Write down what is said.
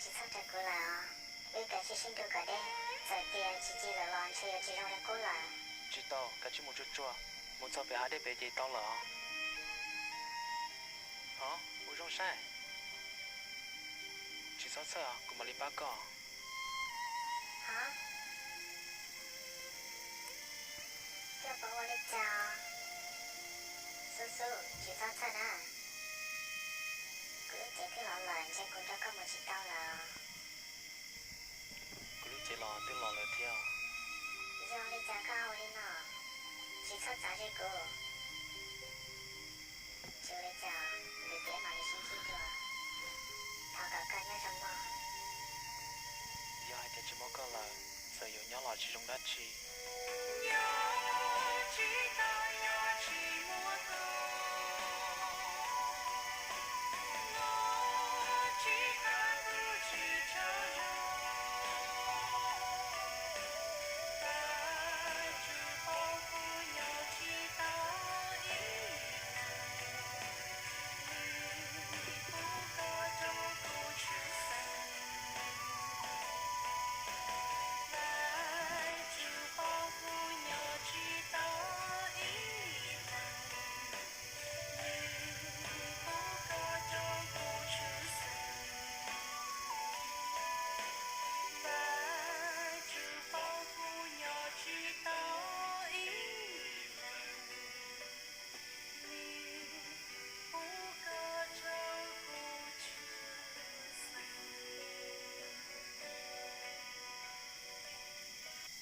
Tsis txhob raws kuv lawm os. Wb kav tsij sib nrug kom deb, txawm tias tsis ci lawm los ntshe yuav tsis zoo li qub lawm. Tsis tau, kav tsij mus tsuag tsuag, mus txog pem hav dej pem ces tau lawm os. Hov, ua zoo saib. Tsis txhob txhawj, kuv mam li pab koj. Hov, koj puas ua li cas? Xub xub, tsis txhob txhawj na. Kuv lub cev twb los lawm, ntshe kuv nrog koj mus tsis tau lawm. Kuv lub cev los twb los lawm thiab. Yog li cas koj ua li no? Tsis txhob txav ze kuv. Tsis ua li cas, lwm tiam mam li sib ntsib dua. Thov kom koj nyob zoo mog. Yog hais tias tsis muaj koj lawm, txawm yuav nyob los tsis zoo dab tsi. Nyob tsis tau